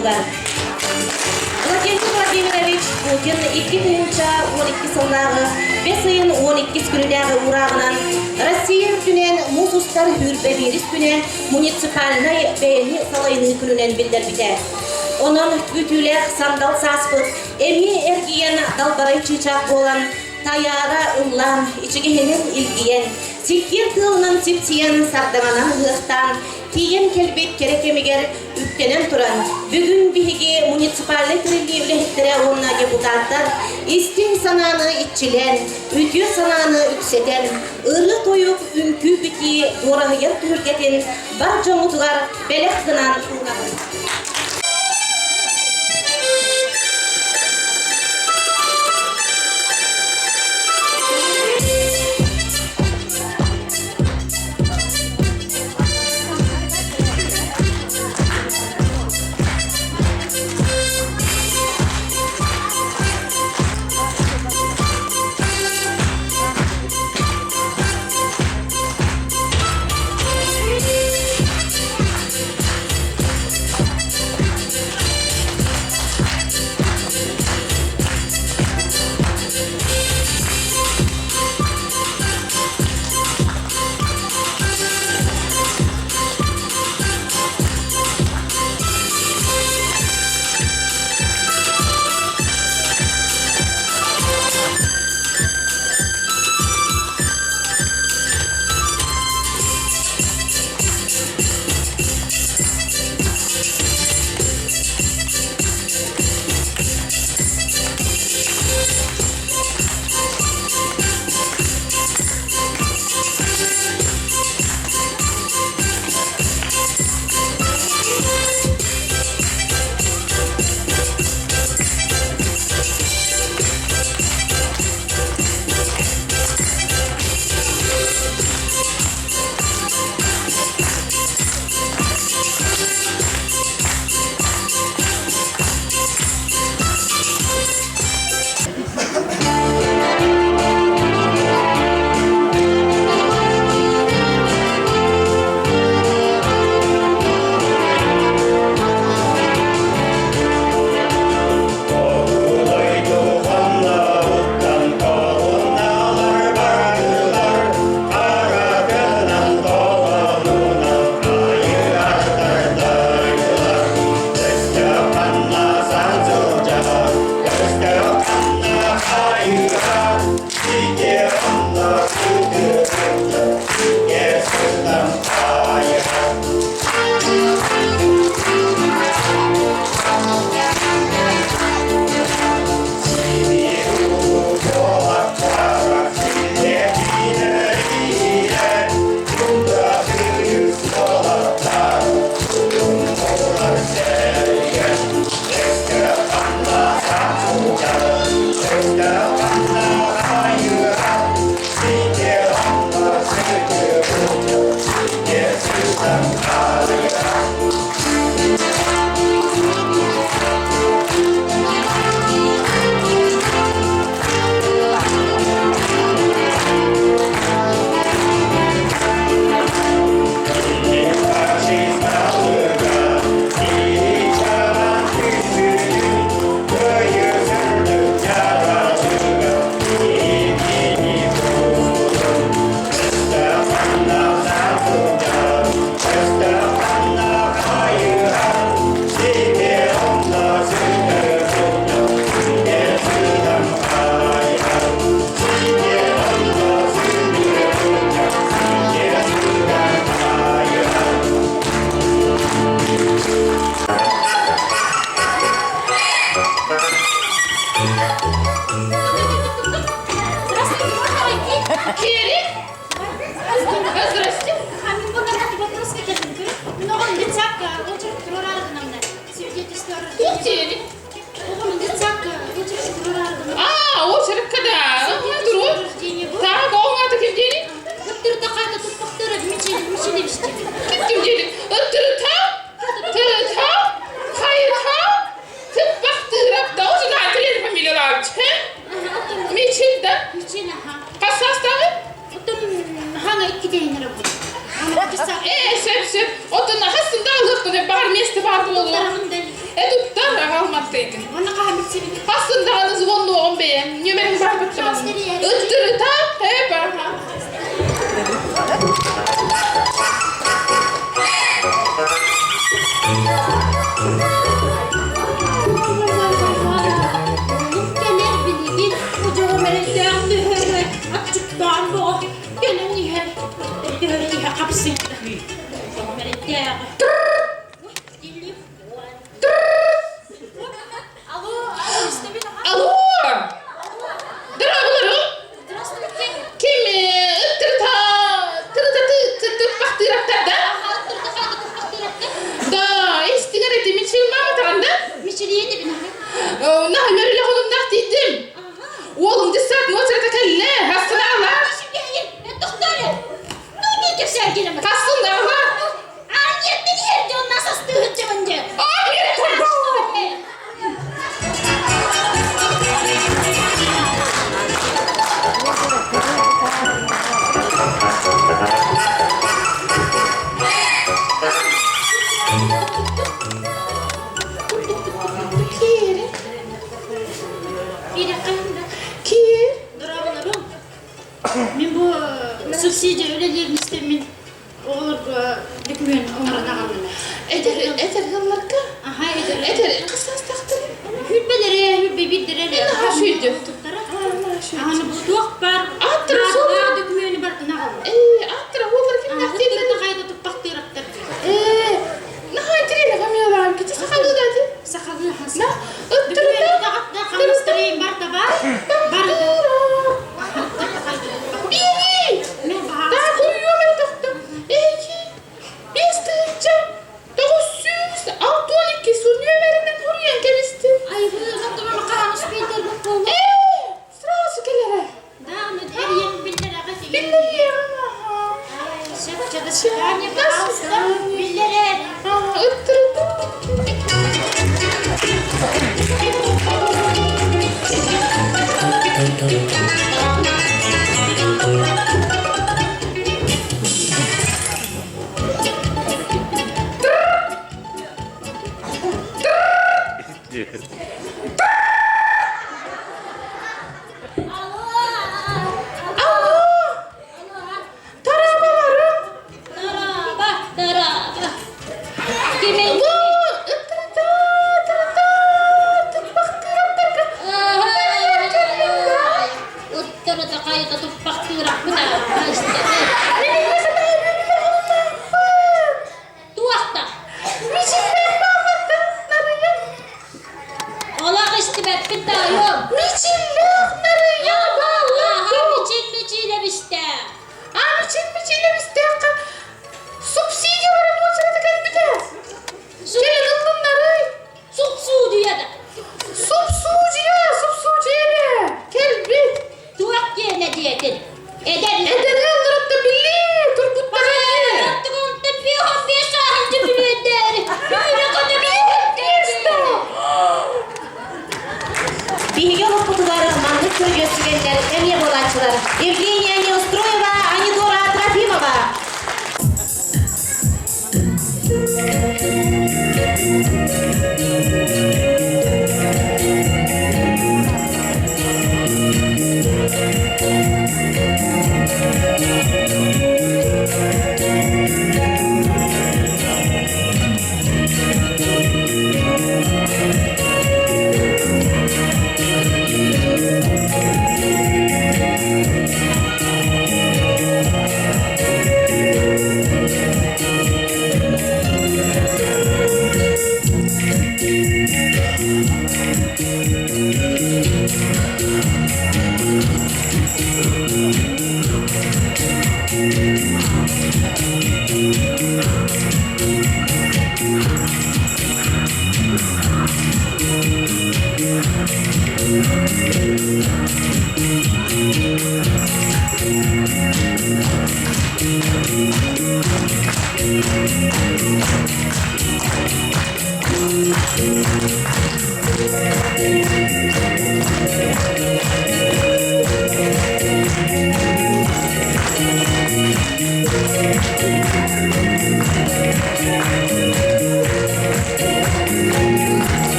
туһугар. Владимир Владимирович Путин 2012 сыллааҕы бэс ыйын 12 күнүнээҕи уурааҕынан Россия үрдүнэн муус устар сүүрбэ биирис күнэ муниципальнай бэйэни салайыныы күнүнэн биллэрбитэ. Онон күүтүүлээх сандал сааспыт эмиэ эргийэн далбарай чыычаах буолан тайаара ыллаан, ичигэһинэн илгийэн, сиккиэр тыалынан сипсийэн, сардаҥанан ыһыахтаан, тиийэн кэлбит кэрэ кэмигэр үктэнэн туран, бүгүн биһиги муниципальнай тэриллии үлэһиттэрэ уонна депутаттар истиҥ санааны иччилээн, үтүө санааны үксэтэн, ырыа-тойук, үҥкүү-битии дуораһыйар түһүлгэтин бар дьоммутугар бэлэх гынан уунабыт. Здравствуйте, можно войти? Киэри? Здрасте. А мен Много лицак очередь Свидетельство о Туох рождении. диэри? Оҕом детсадка очередь турар А, очередь когда? Свидетельство о рождении был. Так, оҕоҥ аата ким диэри? Ыттырыта хайта туппахтара Мичилевичте. Ким ким диэри? Ыттырыта? Тырыта? Хайыта? Тыппахтыырап да уже на тренер фамилиялаабыт. Мичил да? Мичил, аха. Хас саастааҕый? Оттон хана иккитейин работа. Ээ, сөп, сөп. Оттон хас сында ылыахтын, баҕар место баар буолуо. Туттар аҕалматтыйгын. Онно хаһан билсибит? Хасын даҕаны звоннуоҕум бэйэм. Нүөмэрин баарбыттаман. Ыттырыта, баха. Кэлэр билигин удьуорум эрэйдээх түһэрэ аччыктаан боҕо кэлэн иһэр түһэрэ иһэ хапсыйда дьоҕум эрэйдээх телефон. Алло, алло, истэбин аха. Алло! Дорооболору! Здравствуйте. Ким ыттырыта тырытаты тыппахтыыраттар да? Аха, ыттырыта хайда туппахтыыраттар? Да, истигэр эти Мичил мама таҕанда? Мичилиэ дебин аха. Наһа үөрүлэх олумнах тиийдим. Уолум десят ночерата кэллэ, хастынаала. Тохтоо Ну, кэпсээн кэлэмэ. Хастынаала. Аан иһэр дьоннаас астыыһыт дьабын дьэ. Киир. Киир. Дорооболорум. Мин бу субсидия үлэлиир мистеммин оҕолорго документ оҥорон аҕаллым. Эдэр эдэр ыалларга Аха, эдэр. Эдэр хас саастаахтар? Хүрбэлэри, хүрбэ биирдэрэ Наһаа сүйдү. туттара. Аны бу туох бар Аттара наадалаах документы барытын аҕаллым. Ээ, аттара уоллар кимнээх Тиэрдэ хайда туппахтыыраттар. Ээ, наһаа интириэһинэй фамилиялаах кити сахалыы да ати. Сахалыы хас. На, ыттырыта. Хамнастарын барда бар. Барда. Бири! Да, куйуом тохто. Эки, 5962 сыл нүөмэринэн хуруйан кэбисти. Ай, Ээ, сразу кэлэрэ. Биллэриэҕим аха. Aa, ыттырыта. Алло, тарабаларым. Бу ыттырыта, тырыта, туппахтыыраттарга. Туохта? Мичиллээх баалларда, нарыйа. Олох истибэппин таайым. Мичиллээх нарыйа баалларда. Мичил мичилэбистэ. А мичил мичилэбистээххэ субсидияларын уочарата кэлбитэ. Кэлин ыллыннарый. Субсудия да. Субсудия, субсудия бе. Кэлбит. Туох диэнэ диэтин. Эдэр Эдэр ыалларытта билли турбуттара. Биһиги олохпутугар маннык көрүдьүөс түгэннэр эмиэ буолааччылар. Евгения Неустроева, Анидора Трофимова.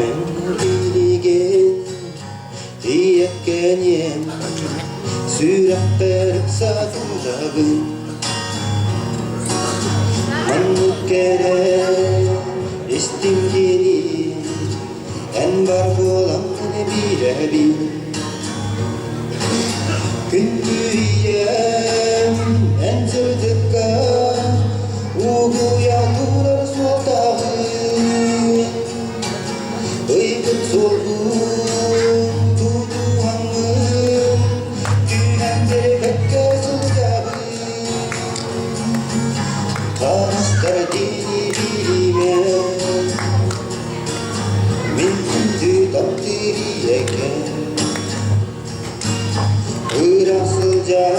Эн илигин тиийэккэниэн сүрэхпэр сатыллабын Маннык кэрэ истиҥ диэни эн бар буоламмын бирэбин Күндү ийэм эн сырдыкка угуйа турар суолтаҕын Ыйбыт суолгун тутуһаҥҥын түһэн биэрбэккэ сылдьабын Таҥастар диэни билимэ Мин күндү таптыыр ийэкэм Ыра сылдьар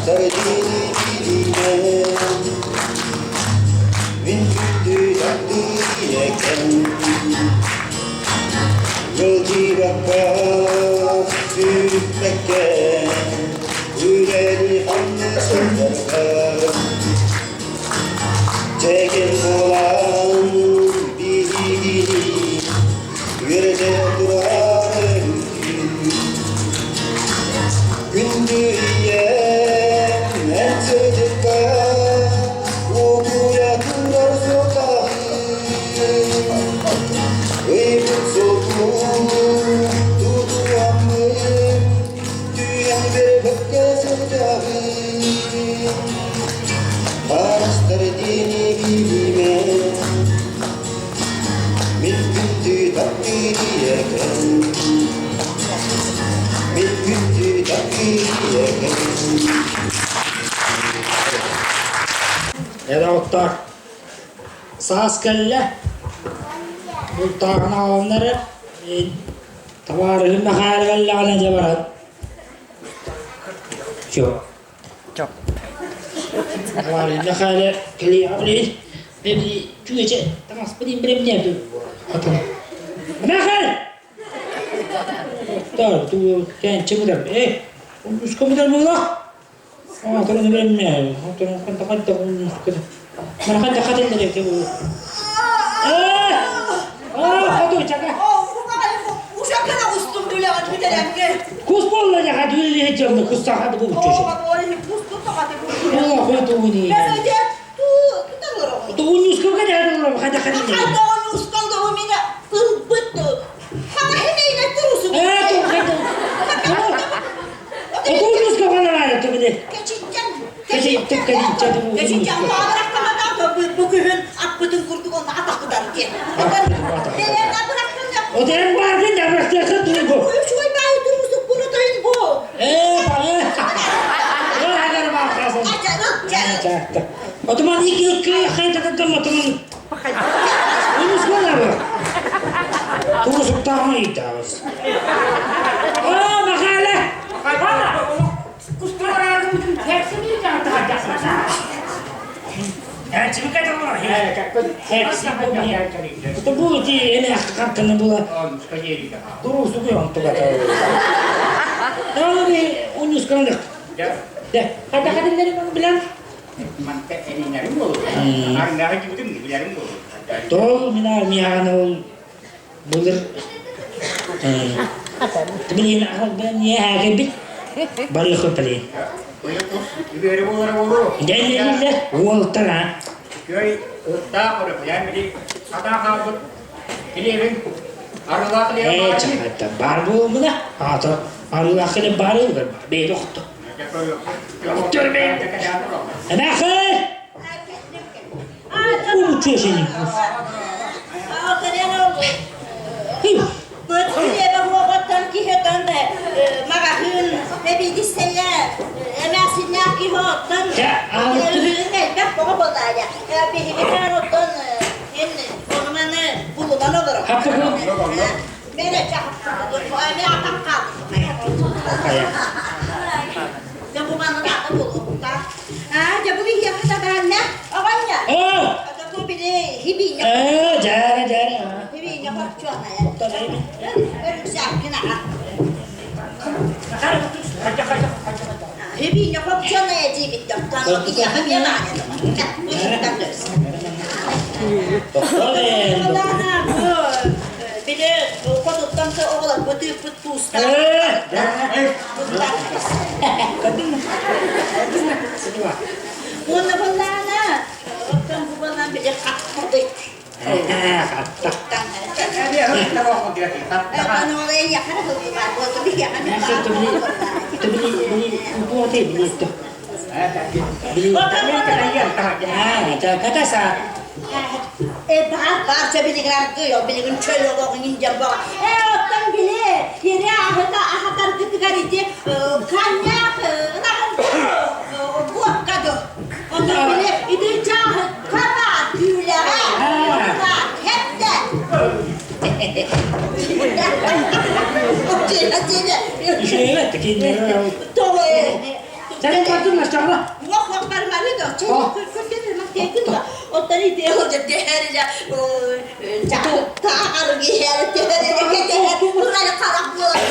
Харахтар дириҥинэн Мин күндү таптыыр экэн Ыалдьыбакка, сүппэккэ Үлэни ханна сылдьаргар Чэгин буолан биһигини Үөрэтэ турар өрүтүн Күндү ийэм эн сырдыкка Утуйа турар суотаҕын Ыйбыт суотун тутуһаммын Түһэн бербэккэ сылдьабын Харыстар диэни билимэ Мин күндү таптыыр ийэкэм Мин күндү таптыыр ийэкэм Эрэ оттоор, саас кэллэ, бултааҕын аҕалан эрэр, табаарыһым Мэхээлэ кэллэҕинэ дьэ баран. Чё? Табаарыһым Мэхээлэ кэлиэҕэ билигин, били чүөчэ таҥаспын имбиримнэ хотун. Мэхээлэ! Оттоор, туу кээнчи мудар, э, уско мудар буолла. Кус буолла дьаха түллиһи дьонно кустаха бу учушу. Ола хотугуни. Тугуннускага дьаһаллар хада хада. Отууннуска балараайа тубини. Кэчиччэн бу күһүн аппытын курдук онно атахпытар диэн. Отен бардын дабрахтыахы туйгу. Үчүгэй баайы турусук буну тойун бу. Ээ, бары. Өр баахасын. Отуман ики икки хайдататтан отуман. Унус буолабы. Турусуктааҕын ыйдаабыс. Аа, Махаала! Тол мин армияҕа ол Былыр билигин кэлбит барыахпыт билигин. Дьэннэриллэр уолтара. Үчүгэй ыттаах өрөпүлээн били хатаа хаалбыт килиэбин арыылаах килиэбин Ээ чахайта бар буолбуна аата арыылаах килиэп баар буолар бэйэ охто. Эмээхин! Учуошини. Маҕаһыын эбиидиссэйэ эмээхсиннээх киһи оттон элбэх тоҕо буолаайа биһиги оттон эн онуманы булунан олорор Мэрэ Дьэ бу манна ата буолуохтаах. Аа, дьэ бу биһиэхэ табаанна. Оҕонньор. Ата бу били хибиинэ. Ээ, дьээрэ, дьээрэ. Хибиинэ хорчуонайа. Өрүксээккин аха. Хибиинэ хорчуонайа диибит дьоттон. Биһиэхэ эмиэ баана. Били хотуттан оҕолор бытыыппыт туустар. Уонна буоллаҕына, оттон бу буолан били хаппытый. Э баар баар билигин аргыйо билигин чөл олоҕун дьон боҕо э оттон били ири аһыта аһатаргытыгар ити коньяк ынаҕын буокка ду онно били ити чааһыкка баар түүлэҕэ хепте Сәлем бардым ачаҕа. Уох уох бармары да. Көргөн да. Оттон ити дэһэрилэ тааҕар иһэр дэһэрилэ харах буолар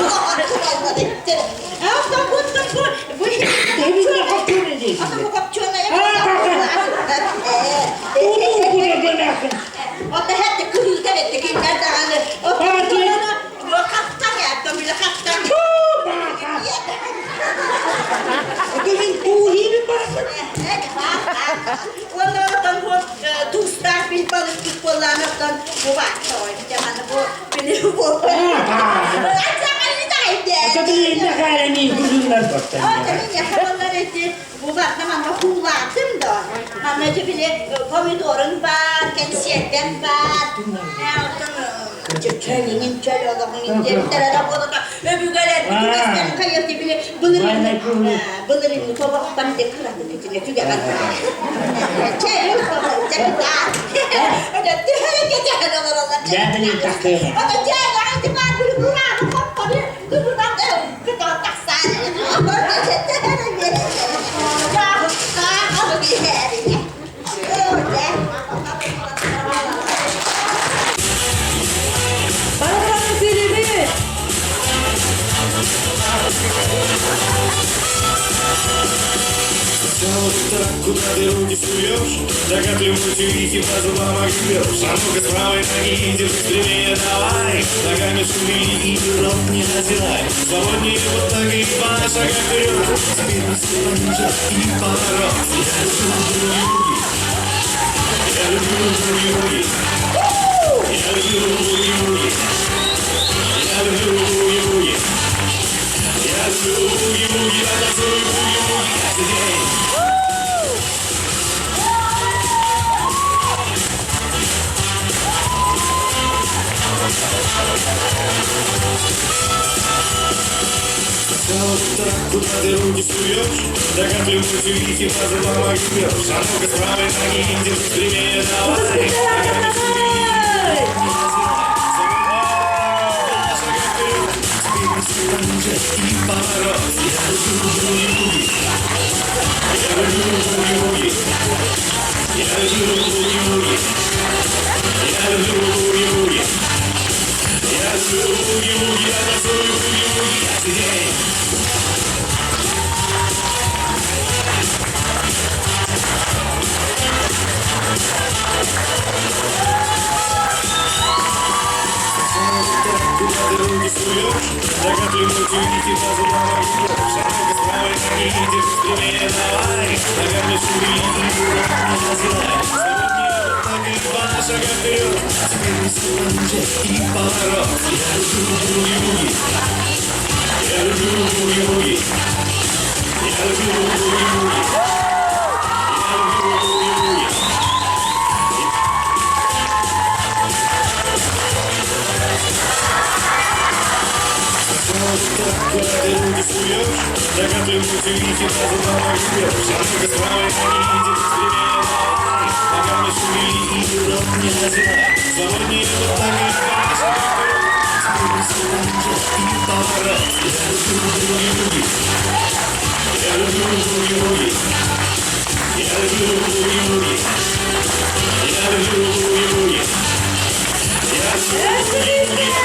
Туустаах бил балыкпыт буоллаанаттан бу бу Бу да. Манна били помидорун бар, кэнсиэрбэм бар. Чөлүҥүн чөл олоҕун диэбиттэрэ да буолута. Өбүгэлэр түгэстэн хайыты били былырыын былырыын тобохтан де кыраты күтүнэ түгэҕэр. Чэй Барытын күлүбүт! Сначала куда ты руки суешь, догадливую и по зубам огребешь. А ну-ка с правой ноги держись прямее давай, ногами шевели и рот не разирай. Свободнее вот так и два шага вперед. Теперь пониже и поворот. Я люблю буги-буги. Я люблю буги-буги. Я люблю буги-буги. Я люблю буги-буги. Я танцую буги-буги каждый день. Сначала так, куда ты руки суешь, догадливую и по зубам огребешь. А ну-ка с правой ноги держись прямее давай. Ногами шевели и поворот. Я люблю буги-буги. Я люблю буги-буги. Я люблю буги-буги. Я люблю буги-буги. Я люблю буги-буги. Я танцую буги-буги каждый день. Куда ты руки суешь, догадливую и по зубам огребешь. А ну-ка с правой ноги держись прямее давай, ногами шевели и рот не разирай. Свободнее вот так и два шага вперед. Теперь пониже и поворот. Я люблю буги-буги. Я люблю буги-буги. Я люблю буги-буги. Я люблю буги-буги. Куда ты руки суешь, догадливую и по зубам огребешь. А ну-ка с правой ноги держись прямее давай, ногами шевели и рот не разирай. Свободнее вот так и два шага вперед. Теперь пониже и поворот. Я люблю буги-буги. Я люблю буги-буги. Я люблю буги-буги. Я люблю буги-буги. Я люблю буги-буги. Я танцую буги-буги.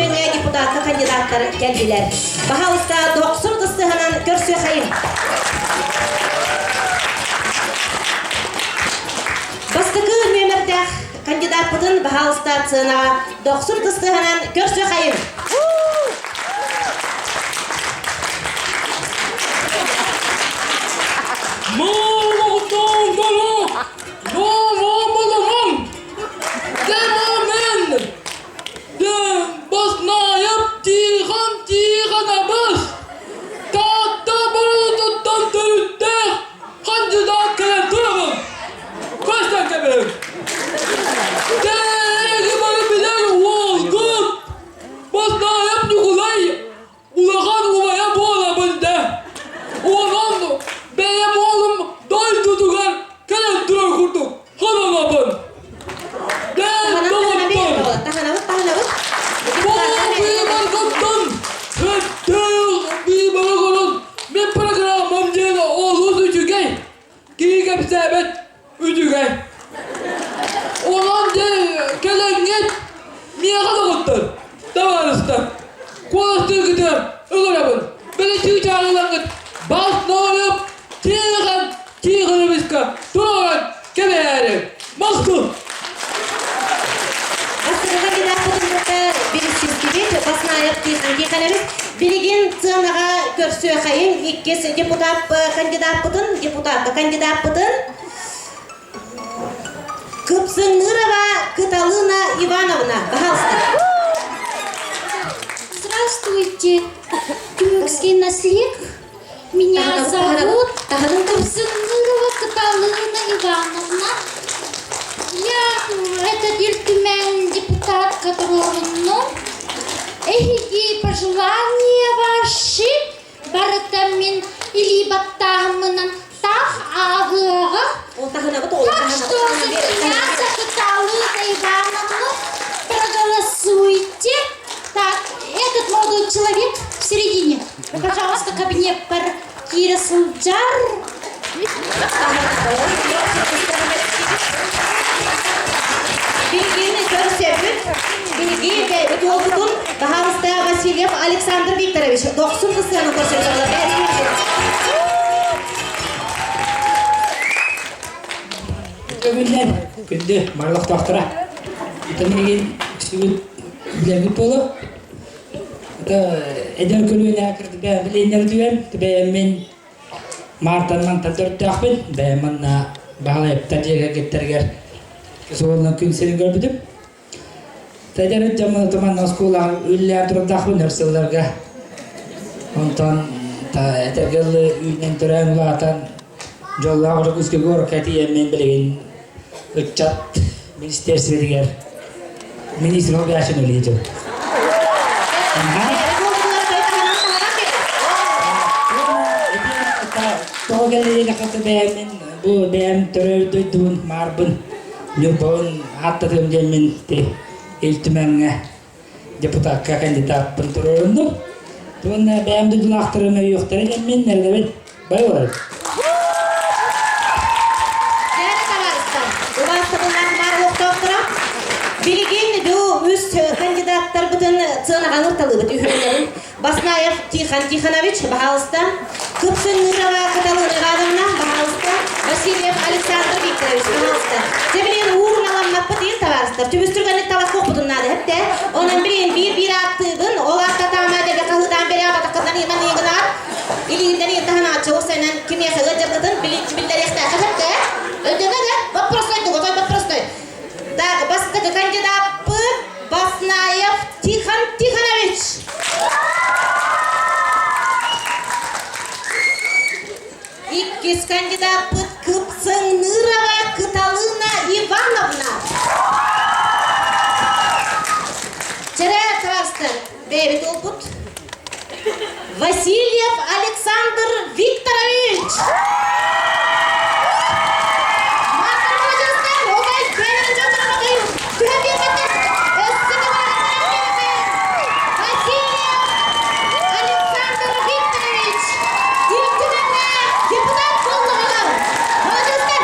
Түмэҥҥэ депутатка кандидаттар кэллилэр. Баһаалыста дохсун ытыстыһанан көрсүөхайын. Бастакы нүөмэрдээх кандидаппытын баһаалыста сценаҕа дохсун ытыстыһанан көрсүөхайын. Баснаайап Тихон Тихонабыс Таатта Боротуттан төрүттээх хандьыдаат кэлэн турабын. Көстөн кэбиһиҥ. Тэһиги бары билэр уолгут Баснаайап Ньукулай улахан убайа буолабын да. Онон бэйэм уолум дойдутугар кэлэн турар курдук сананабын. Таһанабыт, таһанабыт. Быыбаргыттан өттөөх быыбары көрөн мин программам диэн олус үчүгэй. Киһи кэпсээбэт үчүгэй. Онон дьэ кэлэҥҥит миэхэ доҕоттор, табаарыстар, куоластыыргытыгар ыҥырабын. Били чыычааҕылаҥҥыт бас норуп Тихон Тихоновичка туруоран кэбиһээри. Махтал! Бастакы кандидаппытын кытта билсистибит, Баснаев Тихон Тихонович. Билигин сыанаҕа көрсүөхайын иккис депутат кандидаппытын, депутатка кандидаппытын Кыпсыҥнырова Кыталына Ивановна, пожалуйста. Здравствуйте, Тюркский наслед. Меня зовут Кыпсыҥнырова Кыталына Ивановна. Я этот Ил Түмэн депутат, которому эһиги пожелания ваши барыта мин илии баттааһыммынан таах ааҕыаҕа. Так что за меня, за Кыталыну Ивановну проголосуйте. Так, этот молодой человек в середине. Пожалуйста, кабинет Кира сылдьар. Билигин көрсөбүт. Биһиги бэйэбит уолбутун баһаалыста Васильев Александр Викторович дохсун ысыаны көрсөбүт. Көбүллэр күндү барлықтақтыра. Это мигин сүгүт билэргит болу. Это эдэр көлүөнэ кырдыга билиннер түгэн, бэйэммин Мартан мантан төрүттээхпин, бэйэм манна Баһылайыптар дьиэ кэргэттэригэр суолунан күн сирин көрбүтүм. Тэдэр дьоммун манна оскуолаҕа үллээн турардаахпын өр сылларга. Онтон этэргэ дылы үүнэн төрөөн улаатан дьоллоох Дьокуускай куоракка тиийэммин билигин ыччат министерствотыгар министр обязан үлэлиир. Тоҕо кэллиги хата бэйэмин бу бэйэм төрөөбүт дойдубун маарбын Ньурбабын ааттатыам диэммин Ил Түмэҥҥэ депутакка кандидаппын туруоруннум. Уонна бэйэм дойдулаахтарым өйүөхтэрэ диэммин эрэнэбин. Бай олорор. Дьэ, табаарыстар, убаастабыллаах баар олохтоохторо, билигин бу үс кандидаттарбытын сыанаҕа ыҥырталыыбыт үһүөннэрин. Баснаев Тихон Тихонович, баһаалыста. Кыпсыҥнырова Каталына Ивановна, баһаалыста. Васильев Александр Викторович, баһаалыста. Дьэ, билигин ууруналаммаппыт иһин табаарыстар. Түбүстүргэнник талахпыппытын наада эптэ. Онон билигин биир-биир ааттыыбын, ол ааттатаама дэргэ хаһыытаан бэрэ абатаххытынан иман иигынаат. Илииһинэн иин таһынааччы уопсайынан кимиэхэ ыалдьаргытын биллэриэхтээххэ сөптөө. Өйдөнө да, вопростой дуготой вопростой. Так, бастакы кандидаппыт Баснаев Тихон Тихонович. Иккис кандидаппыт Кыпсыҥнырова Кыталына Ивановна. Чэрэ, табаарыстар, бэйэбит уолбут Васильев Александр Викторович! Александр Викторович! Ил Түмэҥҥэ депутат буоллаҕыгар! Молодецтар!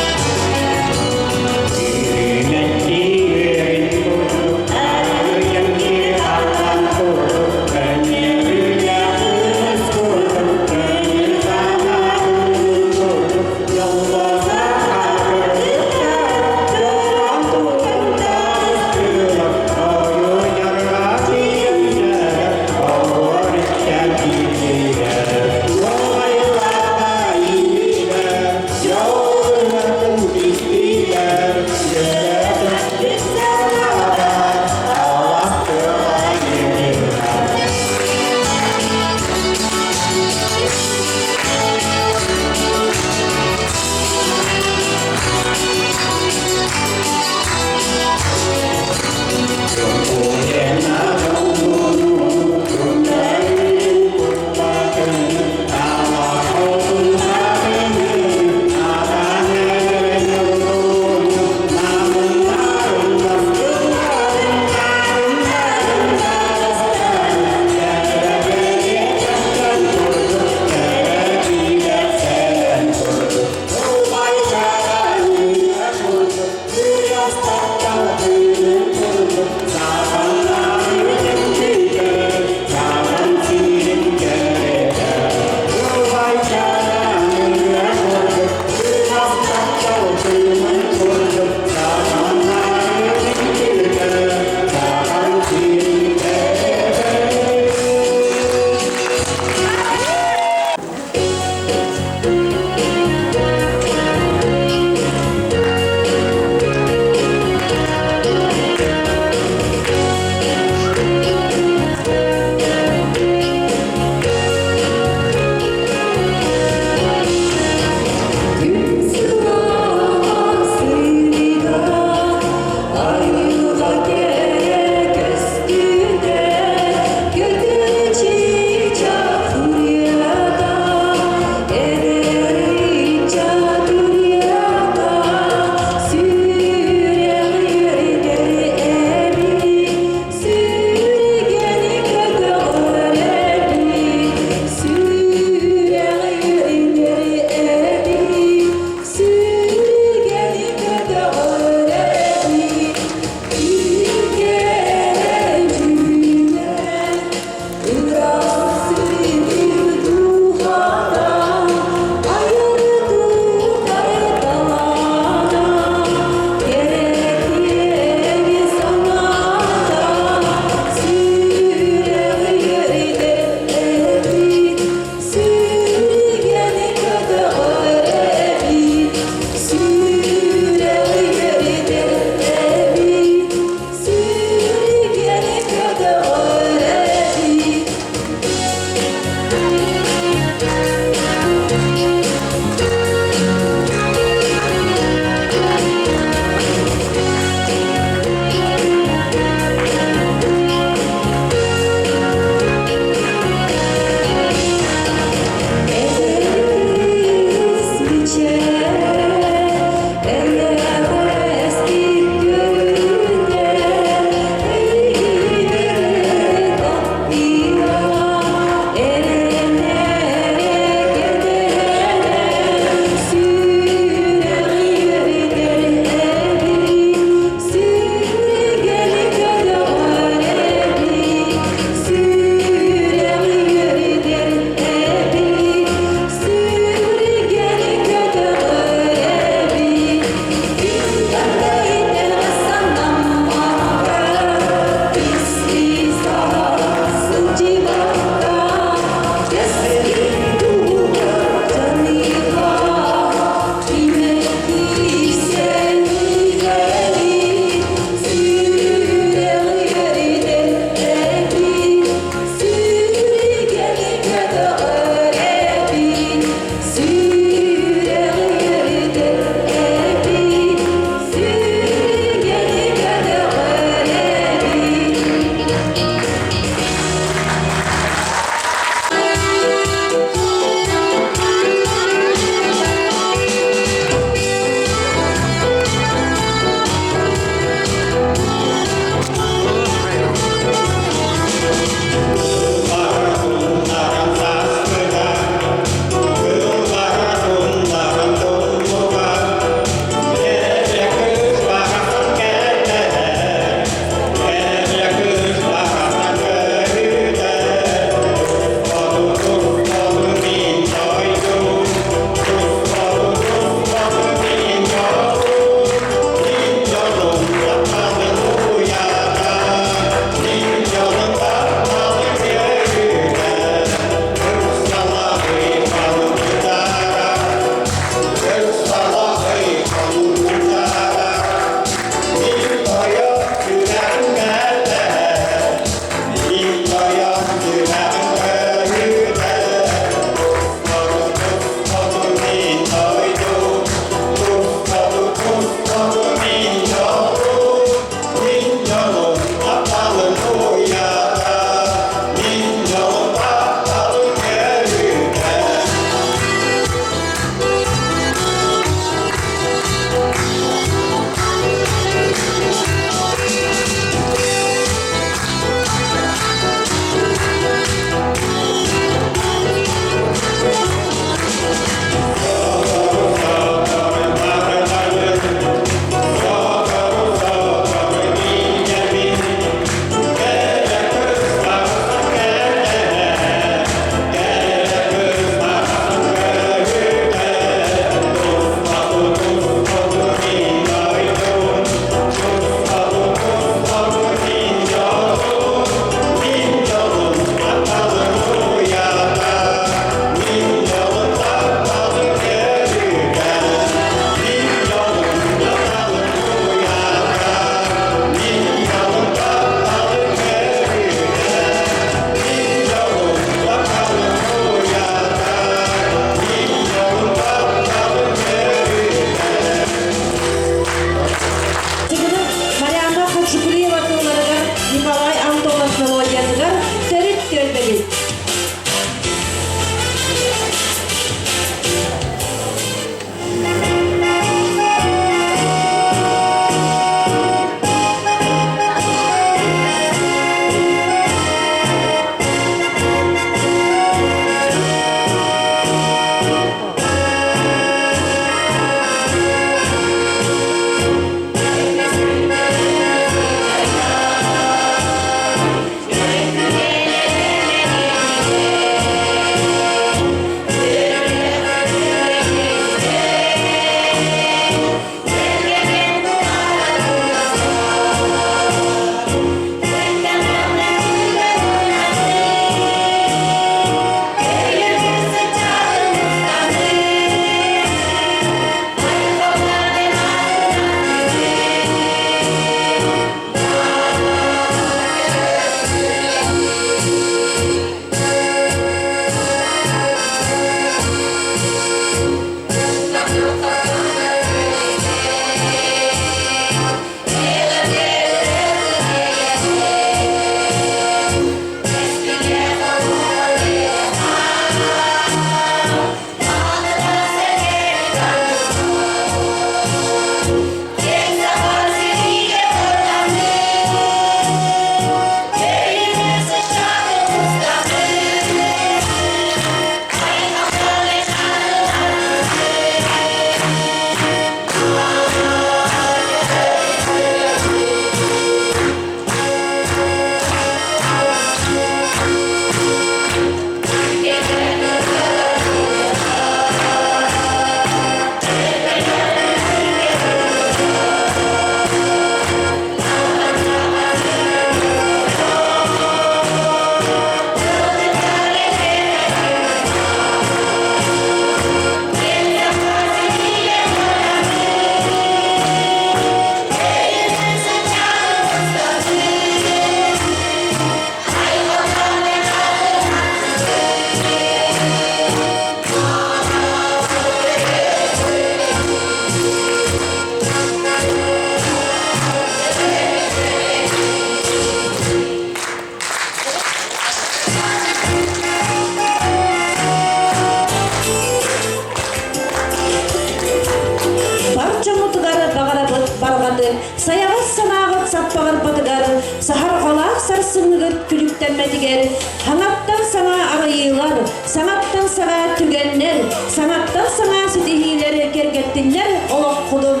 санааҕыт саппаҕырбатыгар, саһарҕалаах сарсыҥҥыгыт күлүктэммэтигэр, саҥаттан саҥа арыйыылар, саҥаттан саҥа түгэннэр, саҥаттан саҥа ситиһиилэр кэргэттиннэр олоххутун,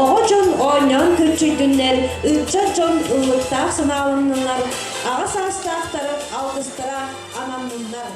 оҕо дьон оонньоон көччүйдүннэр, ыччат дьон ыллыктаах санааланныннар, аҕа саастаахтар алгыстара ананныннар.